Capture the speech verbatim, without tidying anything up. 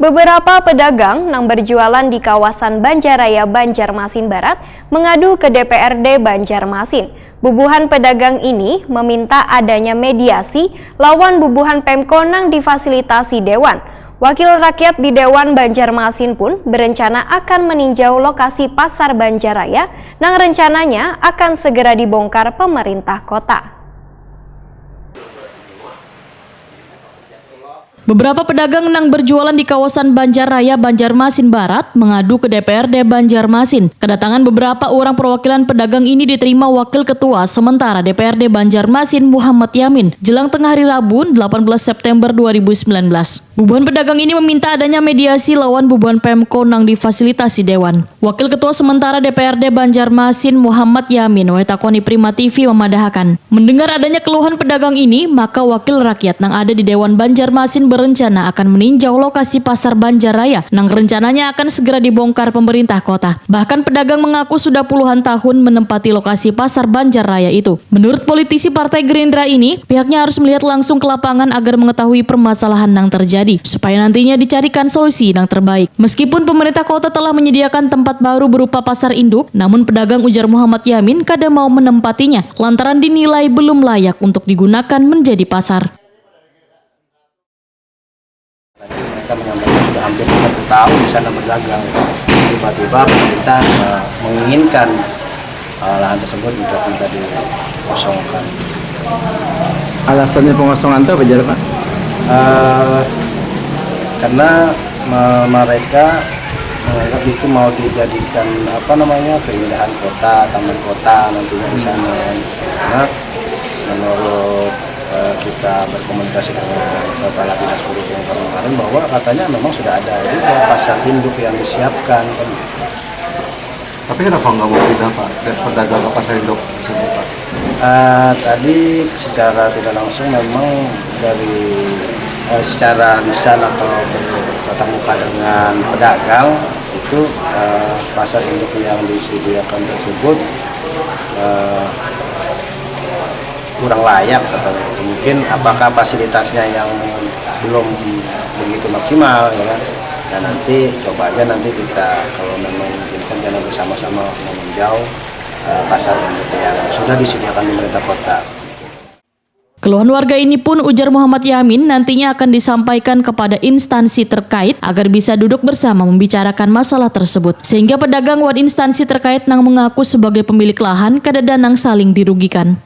Beberapa pedagang nang berjualan di kawasan Banjaraya, Banjarmasin Barat mengadu ke D P R D Banjarmasin. Bubuhan pedagang ini meminta adanya mediasi lawan bubuhan Pemko nang difasilitasi Dewan. Wakil rakyat di Dewan Banjarmasin pun berencana akan meninjau lokasi Pasar Banjaraya nang rencananya akan segera dibongkar pemerintah kota. Beberapa pedagang nang berjualan di kawasan Banjaraya, Banjarmasin Barat mengadu ke D P R D Banjarmasin. Kedatangan beberapa orang perwakilan pedagang ini diterima Wakil Ketua Sementara D P R D Banjarmasin, Muhammad Yamin, jelang tengah hari Rabu, delapan belas September dua ribu sembilan belas. Bubuhan pedagang ini meminta adanya mediasi lawan bubuhan Pemko nang difasilitasi Dewan. Wakil Ketua Sementara D P R D Banjarmasin, Muhammad Yamin, wae takoni Prima T V, memadahakan, mendengar adanya keluhan pedagang ini, maka wakil rakyat nang ada di Dewan Banjarmasin berencana akan meninjau lokasi Pasar Banjaraya nang rencananya akan segera dibongkar pemerintah kota. Bahkan pedagang mengaku sudah puluhan tahun menempati lokasi Pasar Banjaraya itu. Menurut politisi Partai Gerindra ini, pihaknya harus melihat langsung ke lapangan agar mengetahui permasalahan yang terjadi, supaya nantinya dicarikan solusi yang terbaik. Meskipun pemerintah kota telah menyediakan tempat baru berupa pasar induk, namun pedagang, ujar Muhammad Yamin, kada mau menempatinya lantaran dinilai belum layak untuk digunakan menjadi pasar. Mereka menyampaikan sudah hampir satu tahun di sana berdagang. Tiba-tiba pemerintah eh, menginginkan eh, lahan tersebut untuk minta dikosongkan. Alasannya pengosongan itu apa, Pak? Eh, karena me- mereka menganggap itu mau dijadikan apa namanya keindahan kota, taman kota nantinya di sana. Karena menurut eh, kita berkomunikasi dengan kepala dinas perhubungan kemarin bahwa katanya memang sudah ada juga pasar induk yang disiapkan kan gitu. Tapi kenapa nggak mau pindah, Pak, ke pedagang ke pasar induk tersebut, Pak? Eh, tadi secara tidak langsung memang dari eh, secara lisan atau bertatap muka dengan pedagang itu eh, pasar induk yang disediakan tersebut eh, kurang layak katanya. Mungkin apakah fasilitasnya yang belum begitu maksimal ya kan. Dan nanti coba aja nanti kita kalau memang memungkinkan kita bersama-sama meninjau eh, pasar induk yang sudah disediakan pemerintah kota. Keluhan warga ini pun, ujar Muhammad Yamin, nantinya akan disampaikan kepada instansi terkait agar bisa duduk bersama membicarakan masalah tersebut, sehingga pedagang wan instansi terkait nang mengaku sebagai pemilik lahan kadada nang saling dirugikan.